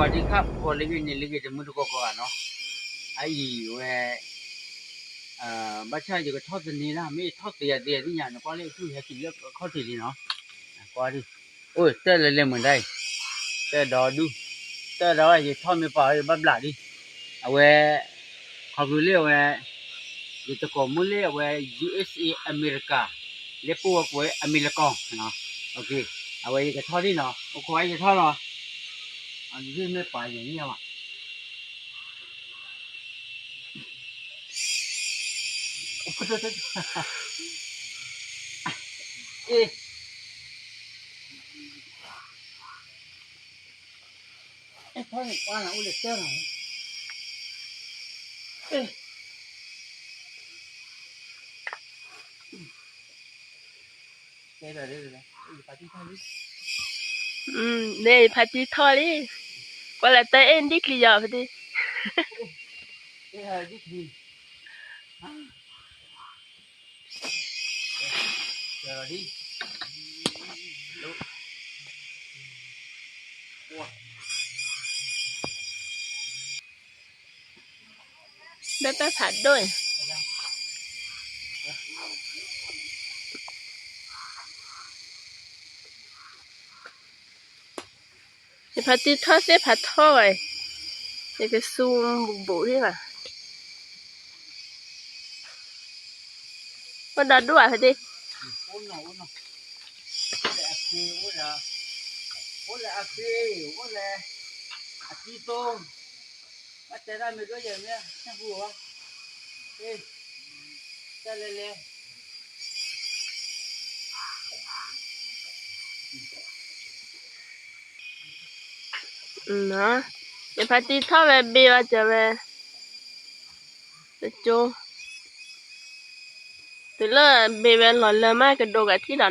ပှၤဒံခၣ်ဖိလၢဂ့ၤန့ၣ်လၢဂ့ၤ တမုၢ်တကိးကိးဂၤနီၤ, အအံၤဝဲ ဘၣ်ဆၣ်ယကထီၣ်သန့လၢ မ့ၢ်ယထီၣ်သ့ယၤသ့ယၤသ့ၣ်ညါ နကွၢ်လၢအထူၣ်ဟဲက့ၤလၢအခီၣ်ထံးလံနီၤ, ကွၢ်ဒုး, အိၣ်တၢ်လၢလဲၤမုာ်ဒၣ်အံၤ, တၢ်ဒီဒူၣ်, တၢ်ဒီးယထီၣ်မ့ၢ်ပာ်ဝဲဘၣ်ဘျးလံ, အဝဲ ခီဖျိလၢအဝဲ ယတကိးမုၣ်လၢအဝဲ ယူဢ့စ့ အမဲရကၤ လၢပအိၣ်ဝဲကိးဝဲအမဲရကၤ, အဝဲယကထီၣ်လံနီၤ, အိၣ်ခိးဝဲယထီၣ်လီၤ, အဂ့ၢ်မ့ၢ်ပာ်ယၤန့ၣ်လီၤ, အ့ န့ၣ်ဖါတံၢ်ထီၣ်လံ, ကွၢ်လၢတၢ်အဲၣ်ဒံၣ်ချံယီၤဖါတံၢ် ဒီးတၢ်ဖးဒိၣ်, ယဖါတံၢ်ထီၣ်သ့ၣ်ဖးထီၣ်ဝဲ, ယကစူဘူးဘူးသ့ၣ်ဘၣ်, အိၣ်ဒီဒူၣ်ဘၣ်ဖါတံၢ်, အိၣ်လၢအဃ့, အိၣ်လၢအဃ့, အိၣ်လၢအကံသိ, ဘၣ်တဲတၢ်မ့ၢ်ဒိၣ်ယဲၢ်မ့ၢ်, တၢ်လဲၤလဲၤ ယဖါတံၢ်ထီၣ်ဝဲဘ့ဝဲစၢၤဝဲ, တကၠိ, တုၤလၢဘ့ဝဲလီၤလၢမးကဒိးဂၤထံၣ်ဒီးနီၤ.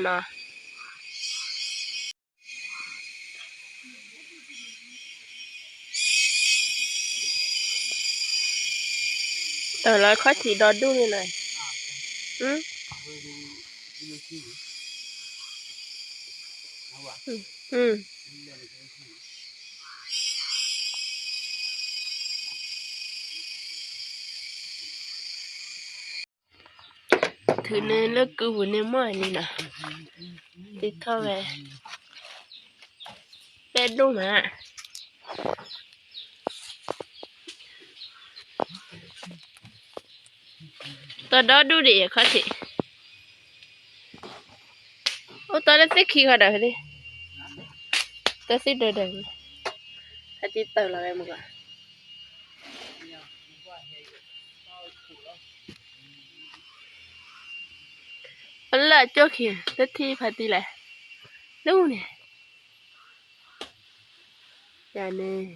တၢ်လၢခီၣ်ထံးဒီဒူၣ်န့ၣ်လီၤ. ထုးန့ၢ်လၢကုပူၤန့ၣ်မ့ၢ်န့ၣ်နီၤ, သ့ၣ်ထီၣ်ဝဲ, ပဲဒိၣ်မး, တၢ်ဒီဒူၣ်ဒံးအခီၣ်ထံး, အိၣ်တၢ်လၢသ့ၣ်ခံဂၤဒီး, တၢ်သ့ၣ်ဒီးဒီး, ဖါတံၢ်တၢ်လီၤဝဲမုၢ်ကီး ပလၢအကၠိၣ်ခံ, တထံၣ်ဖါတံၢ်လဲၣ်, လၢန့ၣ်, ယၤန့ၣ်,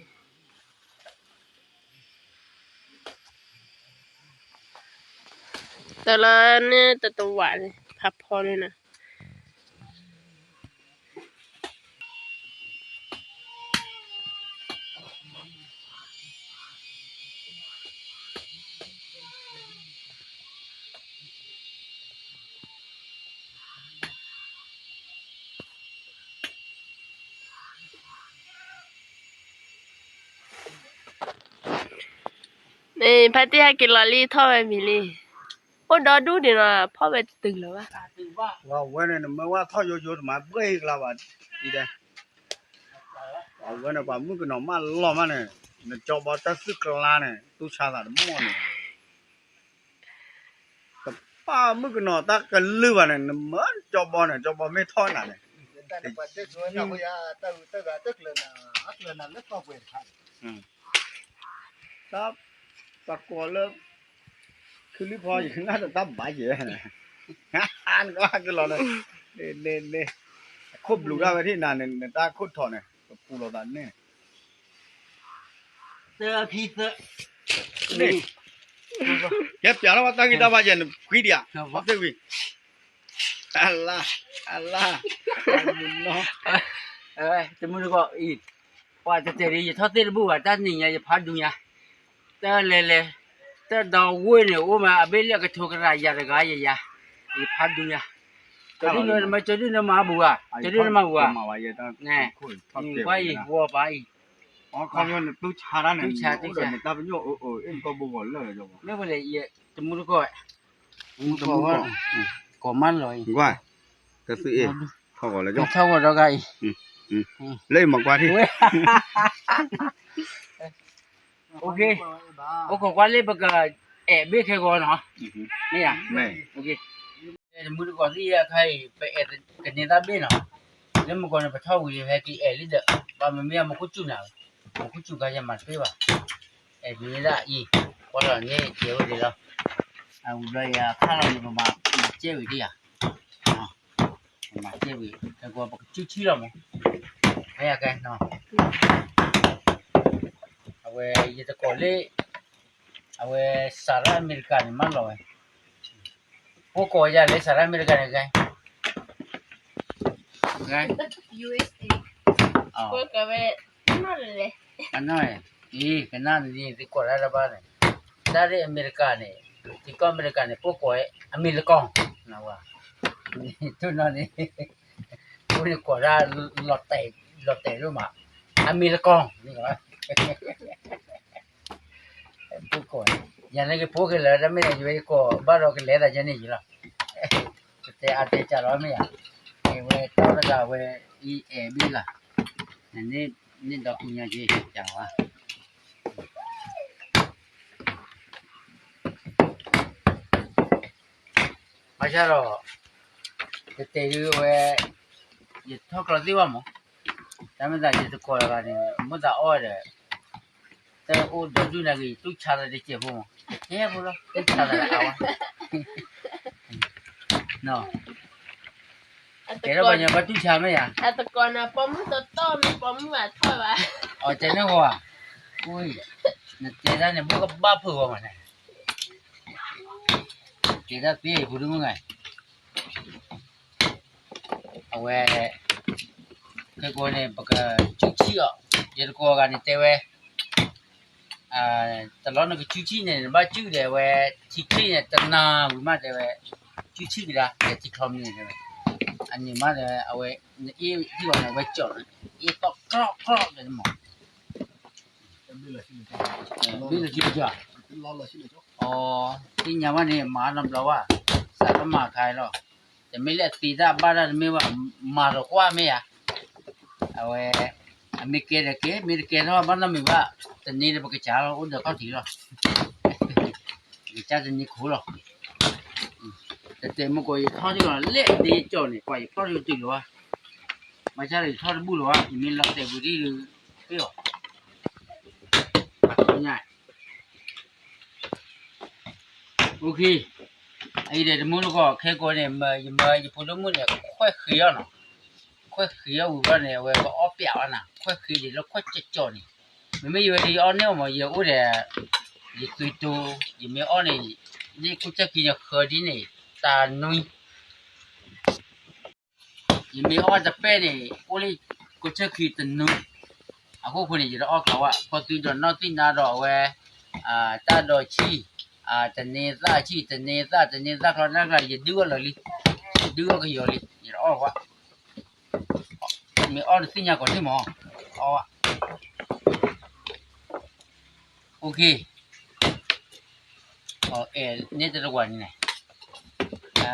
တၢ်လၢန့ၣ်တတဝးန့ၣ် ဖးဖီန့ၣ်နီၤ. ဖါတံၢ်ဟဲက့ၤလီၤလံ ထီၣ်ဝဲမံၤလံ, အိၣ်ဒီဒူၣ်န့ၣ်ဒီး ဖီၣ်ဝဲတတုၤလၢၤဘၣ်. ဝဲန့ၣ် နမ့ၢ်ဝဲထီၣ်ယိယိတမၤဘှဲၣ်ကျါဘၣ်, အံၤဒဲး, အဝဲန့ၣ်ပှၤမုၣ်ကနီၤမးလီၤမးန့ၣ်, နကၠီဘီတၢ်သုးကျါန့ၣ် တူၢ်ဆါသးတမီၢ်န့ၣ် တပၢ်မုၣ်ကနီၤတၢ်ကလုၢ်ဘၣ်န့ၣ် နမ့ၢ်ကၠီဘီန့ၣ် ကၠီဘီမ့ၢ်ထီၣ်နၤန့ၣ်, တၢ်ပှၤတဲဆိဝဲနၢ်ဟူယၤ တၢ်ဂုၤတၢ်ဂၤတကျၢၤနၤ အကျၢၤနၤလၢကီၢ်ပှဲၤတခါန့ၣ်, တၢ်ပှၤကိးလၢ ခုလံဖီယကနၣ်တၢ်ဘၣ်ယဲၢ်, နကကလီၤန့ၣ်, န့ၣ်န့ၣ်, အခိၣ်ဘျုးဒၣ်ဝဲထံၣ်နၤန့ၣ် နတၢ်ခိၣ်ထီၣ်န့ၣ် ကပူၤလီၤသးန့ၣ် သၢဖံသၢ, န့ၣ်, ကဲပျးထီၣ်ဝဲတၢ်ဂံၢ်တၢ်ဘါယဲၢ်နဖှံဒံးဧါ, သ့ၣ်ဝံၤ, အလါ, အလါ, တမုၢ်တကိးအံၤ, ပှၤတတဲာ်ဒ်ယထီၣ်သ့ၣ်တဘူၣ်ဘၣ် တၢ်နံၤညါယဖးဒူညါ, တၢ်လဲၤလဲၤ, တၢ်ဒီဝ့ၢ်န့ၣ် အိၣ်မးအဘ့ၣ်လၢအကထိကရၢ်ယၤတဂၤယၤ, ယဖးဒူညါ, ကဒုနမၤကဒုနမၤဘူဧါ, ကဒုနမၤဘူဧါ, ကွၢ်အံၤ ဝီၤပာ်အံၤ, ခီဖျိနသူဆါတၢ်န့ၣ် သူဆါ သူဆါ နတၢ်ပညိၣ်အၢအၢ အ့ၣ် နကီၢ်ဘိကီၢ်လၢာ်လီၤ မ့ၢ်ဝဲလဲၣ် ယတမူတကိး တမူတကိး ကိးမးလီၤ ကွၢ် ကသုအ့ၣ် ထီၣ်ဂီၤလၢ ထီၣ်ဂီၤဒီးဂၤအံၤ လၢအံၤမၤကွၢ်ထံၣ် အိၣ်ခိးကွၢ်လၢပက အဲၣ်ဘ့ၣ်ခဲဂီၤနီၤ မ့ၢ်ဧါ တမူတကိးသ့ၣ်အခါအံၤ ပအဲၣ်ကန့ၢ်သးဘ့ၣ်နီၤ လၢမုၢ်ကီၢ်န့ၣ် ပထီၣ်ဝံၤဟဲက့ၤအဲၣ်လံဒီး ဘၣ်မ့မ့ၢ်အမူခိၣ်စူၣ်နၤ မူခိၣ်စူၣ်ခါယမၤတပ့ၢ်ဘၣ် အဲၣ်ဒ်န့ၣ်ဒၣ်အံၤ ကွၢ်လီၤန့ၣ်ကဲဝဲဒၣ်လီၤ ဝံၤဘျီယၤခါလီၤန့ၣ် ပမၤကဲဝံၤဒ်ယၤ ပမၤကဲဝံၤ ခဲကီးပကစုဆံၣ်လီၤမး မ့ၢ်ယၤကဲနီၤ အဝဲယတကိးလၢ အဝဲစၤရၣ်အမဲရကၤန့ၣ် မၢလီၤဝဲ ဖိကိးယၤလၢစၤရၣ်အမဲရကၤန့ၣ် ကဲ ကဲ အနီၢ် အံၤ ကနၣ်န့ၣ် သုကိးတၢ်တဘၣ်န့ၣ် တၢ်လၢအမဲရကၤန့ၣ် ထံကီၢ်အမဲရကၤန့ၣ် ဖိကိးဝဲ အမဲရကီၢ် နဝဲ တနီၤန့ၣ် ဖိန့ၣ်ကိးတၢ် လီၤတဲာ်ဒိၣ်မး အမဲရကီၢ် ဖိကိး ယၤန့ၣ်ကဖိခဲလၢာ် တၢ်မ့ၢ်ယဝဲယကိးဘၣ်ဒီးကလဲၤသးယဲန့ၣ်ယလီၤ ပတဲအါတဲကလီၤမ့ၢ်ယၤ အဝဲတီတဂၤဝဲ အံၤအဲၣ်ဘ့ၣ်လၢ် န့ၣ်ဒီကူညါက့ၤ ကဝါ ဘၣ်ဆၣ်ဒီး တတဲဒုးဝဲ ယထီၣ်ကျီသ့ၣ်ဘၣ်မး တၢ်မ့ၢ်သးယတကိးတဂၤန့ၣ် မ့ၢ်သးအီၣ်ဒီး တၢ်အိၣ်ဒီဒူၣ်နာ်က့ၤ တူၢ်ဆါသးတစဲးဖိမး တကဲဖိလီၤ တူၢ်ဆါသးတအါဝဲ နီၤ တဲဒီးပှၤညီဘၣ်တူၢ်ဆါမ့ၢ်ဧါ အတကိးန့ၣ် ပိာ်မုၣ်တတီၢ်မ့ၢ်ပိာ်မုၣ်ဘၣ်ထီၣ်ဘၣ် အီၤတဲန့ၣ်ဟီဧါ နတဲတၢ်န့ၣ် ဘၣ်ကဘၣ်ဖုးဂီၤမးန့ၣ် တဲတၢ်သ့ဖိဒိၣ်မုၣ်ဂၤ အဝဲ ခဲကိးန့ၣ် ပကစုဆံၣ်အီၤ ယတကိးဂၤန့ၣ်တဲဝဲ တလီၢ်နကစုဆံၣ်န့ၣ် နဘၣ်စုၣ်ဒီးဝဲ ထံချံၣ်န့ၣ် တနၤဝံၤမးတဲဝဲ စုဆံၣ်ကဒါ ဒီးထံချီမံၤန့ၣ်တဲဝဲ အန့ၣ်မးဒီး အဝဲ နအ့ၣ်ထံၣ်ဘၣ်န့ၣ် အဝဲကၠီၣ်န့ၣ် အ့ၣ်သီၣ်ကြီကြီဒီးမး ဘ့ၣ်လီၤဆံလီၤကၠီ အီ သ့ၣ်ညါဘၣ်န့ၣ် မၤနီတဘျီဘၣ် စးထီၣ်မၤခါလီၤ တမ့ၢ်လၢအသ့တၢ်ဘၣ်တၢ်တမ့ၢ်ဘၣ် မၤဒီးကွၢ်မ့ၢ်ဧါ အဝဲ အမ့ၢ်ကဲဒီးကဲ မ့ၢ်တကဲထီၣ်ဘၣ်နီတမံၤဘၣ် တန့ၢ်ဒီးပကစၢ်လီၤ အိၣ်ဒီးခီၣ်ထံးလီၤ ပကစၢ်တန့ၢ်ခိၣ်လီၤ တတဲမုၢ်ကီး ယထီၣ်ဒံးလီၤ လဲၣ်ဒ့ကၠီၣ်န့ၣ် ပှၤယထီၣ်ဒံးတုၤလီၤဧါ မၤဆါဒီးယထီၣ်တဘူၣ်လီၤဧါ ယမ့ၢ်လီၤတဲာ်ပူၤဒံးဒီး ပ့ၢ်အီၤ ညါ အိၣ်ခ့ အအံၤဒီးတမူတကိး ခဲကိးန့ၣ် ယမၢယဖိဒိၣ်မုၣ်န့ၣ် ခွဲၣ်ဃ့အီၤနီၤ ခွဲၣ်ဃ့အီၤဝံၤဘျီန့ၣ် အဝဲကအီၣ်ပျးအီၤနၤ ခွဲၣ်ဃ့ဒံးလၢခွဲၣ်ကၠီကၠီန့ၣ် မ့မ့ၢ်ယဝဲဒၣ်ယအီၣ်န့ၢ်အီၤမး ယအိၣ်ဒီး ယသွံၣ်တိၤ ယမ့ၢ်အီၣ်န့ၣ် လၢကိးဆၢခံန့ၣ် ဃၢၤဒ်န့ၣ် တၢ်နွံ ယမ့ၢ်အီၣ်တပဲၣ်န့ၣ် အိၣ်လၢကိးဆၢခံတနွံ အခိၣ်ဃိန့ၣ် ယတအီၣ်ကျီဝဲ ခီသုဒီးနီၢ်သံၣ်နါဒီးအဝဲ တၢ်ဒိးဆံၣ် တန့သၣ်ဆံၣ် တန့သၣ် တန့သၣ်ကျီ နၢ်ကျီ ယဒုးအီၣ်လီၤလံ ဒုးအီၣ်ကယီၤလံ ယတအီၣ်ဝဲ မ့ၢ်အီၣ်တသ့ၣ်ညါကီးန့ၣ်မး အီၣ်ဝဲ အိၣ်ခ့ အဲၣ်န့ၣ်တတဝၤန့ၣ်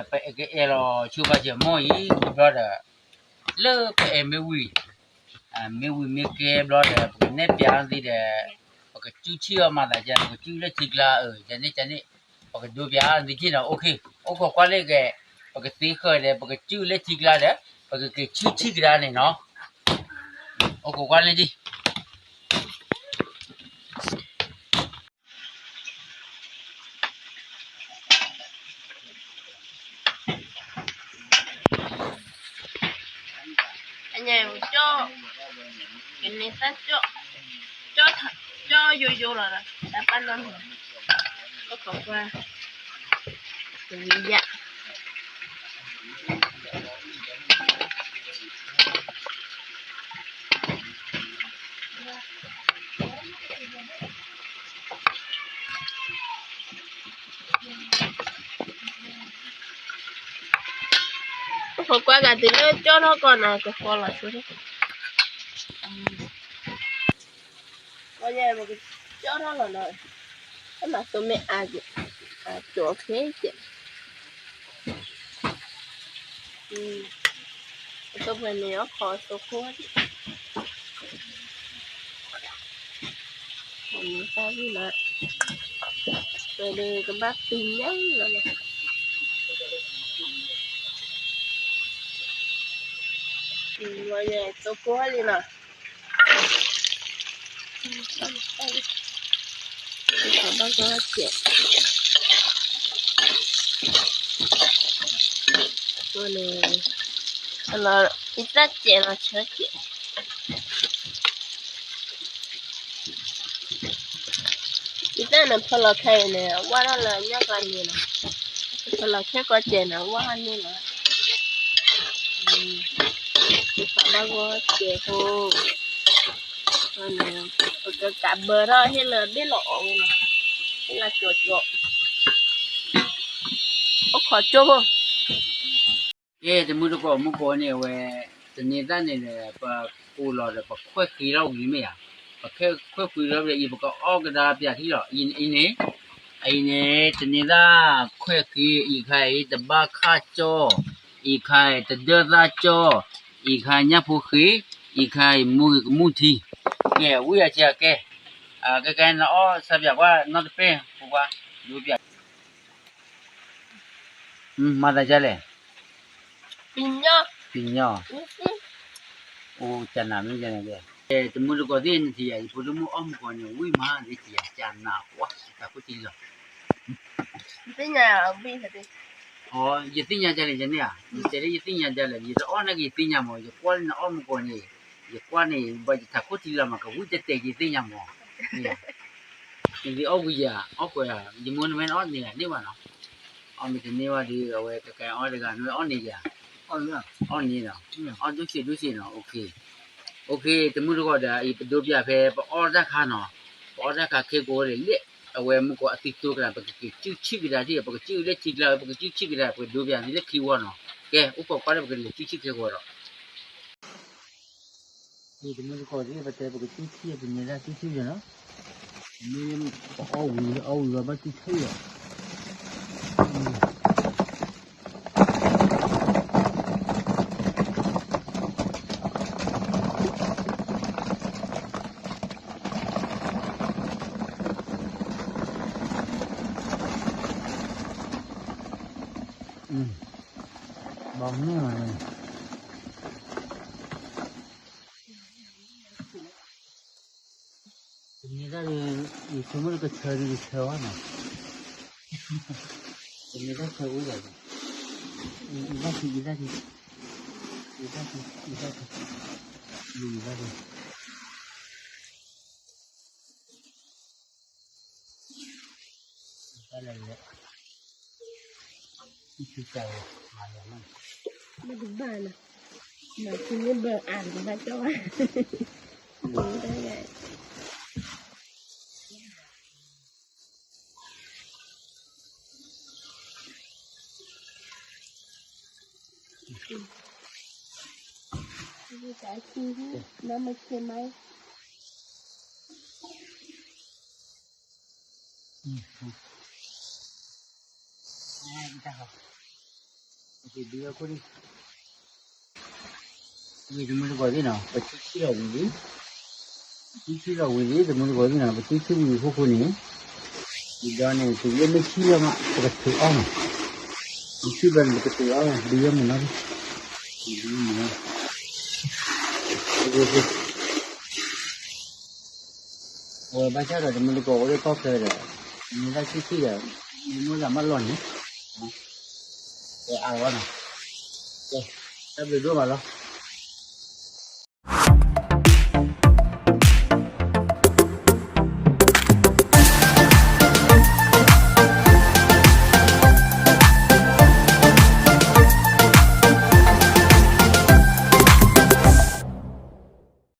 ပအဲၣ်ကအဲၣ်လီၤ ဆိဘၣ်စၢၤမီၢ်အံၤ ဝံၤဘျီဒီး လၢပအဲၣ်မ့ၢ်ဝံၤ မ့ၢ်ဝံၤမ့ၢ်ကဲဘျီဒီး ပကနဲၣ်ပျးသ့ဒီး ပကစုဆံၣ်အီၤမၤသးယါ ပကစုၣ်လၢထံကျါ အၢ ယန့ၣ်ယန့ၣ် ပကဒိပျးသ့က့ၤနီၤ အိၣ်ခ့ အိၣ်ခိးကွၢ်လၢကဲ ပကသ့ဃၢၤဒီး ပကစုၣ်လၢထံကျါဒီး ပကက့ၤစုဆံၣ်ကဒါန့ၣ်နီၤ အိၣ်ခိးကွၢ်လၢဒ် အညါ ကန့ၢ်သၣ်ကၠီၣ် ကၠီၣ်ယိယိလီၤဒီး တၢ်ပာ်နီၢ်မုၢ် ကီၢ်ကီၢ်ကွၢ် တဝံၤယၣ် ပကွၢ်ဂၤတုၤလၢကၠီၣ်ထီၣ်ကီးနၤ ကဖီလီၤဆိ တၢ် တၢ် ပကကၠီထီၣ်လီၤနီၤ, တမၤသိမ့ၢ်အါက့ၤ, အကၠီခဲကဲး, အသိပှဲၤန့ၣ် အီၣ်ခိးသိခိၣ်, တၢ်ဝံၤလီၤ, ပဒီးကဘၣ်သံညါလီၤ, သိခိၣ်လံနီၤ. ဘၣ်ကီကဲး, န့ၣ်, အလီၤ, အံသၣ်ကဲးလီၤဆၢကဲး, အံသၣ်န့ၣ်ဖီလီၤခဲအံၤန့ၣ် အဝၢ်ထီၣ်လၢညၣ်ကျါန့ၣ်လီၤ, ဖီလီၤခဲကီကဲးန့ၣ် အဝၢ်ထီၣ်န့ၣ်လီၤ. ဘၣ်ဂီၢ်စဲးဖိ, ပကကးဘၢထီၣ်ဟ့ၣ်လၢဘ့ၣ်လီၤအီၤဝဲလီၤ, ဟ့ၣ်လၢကၠီကၠီ, အိၣ်ခိးကၠိဖိ. ကဲ တမုၢ်တကိးမုၢ်ကိးန့ၣ် အဝဲ တန့ၤသၣ်န့ၣ်ဒီး ပကိးလီၤဒီး ပခွဲၣ်ဃံလီၤဝံၤမ့ၢ်ဧါ, ပခွဲၣ်ဃံလီၤဝံၤဒီး အံၤပကအီၣ်ကဒါပၠးထံလီၤ, အံၤန့ၣ်, အံၤန့ၣ် တန့ၤသၣ်ခွဲၣ်ဃံ, အံၤခါအံၤ တဘၣ်ခၣ်ကၠီ, အံၤခါအံၤ တဒၢသၣ်ကၠီ, အံၤခါညၣ်ဖိဃ့, အံၤခါအံၤ မူဂ့ၤကမူၣ်ထံ, ကဲ ဝံယၤကဲ, ကဲကဲ နအီၣ်စၢ်ပၠးကွၢ်နီတပဲၢ်, ပကွၢ်, ဒိပၠး, မၤသးဒ်လဲၣ်, ပညီ, အိၣ်ကနၤမ့ၢ်ကဲန့ၣ်, တမုၢ်တကိးသ့ၣ်နထံၣ်ယၤ ယဖိဒိၣ်မုၣ်အီၣ်မုၢ်ကီၢ်န့ၣ် ဝံမး လၢထံၣ်ယၤ ကနၤဝါ တၢ်ခိၣ်ထံလီၤ. ယသ့ၣ်ညါဒ်လဲၣ်ယန့ၣ်ဧါ, ယတဲလၢယသ့ၣ်ညါဒ်လဲၣ်, ယတအီၣ်နာ်က့ၤယသ့ၣ်ညါမး, ယကွၢ်လၢနအီၣ်မုၢ်ကီၢ်န့ၣ်, ယကွၢ်န့ၣ် ဘၣ်ယတၢ်ခိၣ်ထံလီၤမး ကဝံတတဲာ်ယသ့ၣ်ညါမး, ယသ့ၣ်အီၣ်ဝံယၤ အီၣ်ကွဲး, ယမိၢ်နမ့ၢ်အီၣ်န့ၢ်ဂၤန့ၢ်ဘၣ်နီၤ, အီၣ်မ့ၢ်တန့ၢ်ဘၣ်ဒီး အဝဲကကဲအီၣ်တဂၤ နမ့ၢ်အီၣ်န့ၢ်ယၤ, အီၣ်န့ၢ်နီၤ, အီၣ်ဒိၣ်ဆံးဒိၣ်ဆံးနီၤ, အိၣ်ခ့, တမုၢ်တကိးဒီး အံၤပဒိပၠးဖဲပအီၣ်တၢ်ခါနီၤ, ပအီၣ်တၢ်ခါခဲကိးဒီး လၢအဝဲမုၢ်ကီၢ်အသံတိကနၤ ပကက့ၤစုဆံၣ်ကဒါထံၣ် ပကစုဆံၣ်လၢထံကျါ ပကစုဆံၣ်ကဒါ ပကဒိပၠးသ့လၢခံဝီနီၤ, ကဲ အိၣ်ခိးကွၢ်ဒီး ပကလဲၤစုဆံၣ်ခဲကိးဒီး တမုၢ်တကိးသ့ၣ် ပတဲပကစုဆံၣ် ပန့ၤဒၣ်စုဆံၣ်နီၤ, မ့ၢ်ပအီၣ်ဝံၤ အီၣ်ဝံၤဘၣ်ဘၣ်စုဆံၣ်ဒီး ဘၣ်မနုၤလဲၣ်, တမ့ၢ်တၢ်ဒီး ယဆိကမိၣ်လၢကဆၢဒီးကဆၢဝဲနီၤ, တမ့ၢ်တၢ်ဆၢအိၣ်ယၤ, အံၤဘၣ်ထံ အံၤဘၣ်ထံ, အံၤဘၣ်ထံ အံၤဘၣ်ထံ, အံၤဘၣ်ထံ တၢ်လၢာ်လၢာ်, အံၤထံစၢ်ဝဲ, မၤလၢာ်မး, ဘၣ်တဘၣ်နီၤ, မၤထံန့ၣ်ဘၣ်အါတဘၣ်ကၠီဘၣ်, ဝံၤတမုၢ်တကိးသ့ၣ်နီၤ ပစုဆံၣ်လီၤဝံၤလံ, ပစုဆံၣ်လီၤဝံၤလံ တမုၢ်တကိးသ့ၣ်နီၤ ပစုဆံၣ်ဝံၤအဃိဃိန့ၣ်, ဒ်န့ၣ် တုၤလၢမ့ၢ်ဆံၣ်လီၤမး ပကထုးအီၣ်မး, ပစုဆံၣ်ဘျီန့ၣ် ပကထုးအီၣ်မး ဒုးယဲၢ်မုၢ်နီၤ, ဒုးယဲၢ်မုၢ်နီၤ အဝဲဘၣ်ဆၣ်ဒီး တမုၢ်တကိးအိၣ်လၢကီၢ်ချၢဒီး မ့ၢ်ဒၣ်ဆံၣ်ဆံၣ်ဒီး မ့ၢ်မိၣ်သးမၢလီၤန့ၣ် ကဲအါဂီၢ်နီၤ, ကဲ တၢ်ဘျုးဒိၣ်မးလီၤ.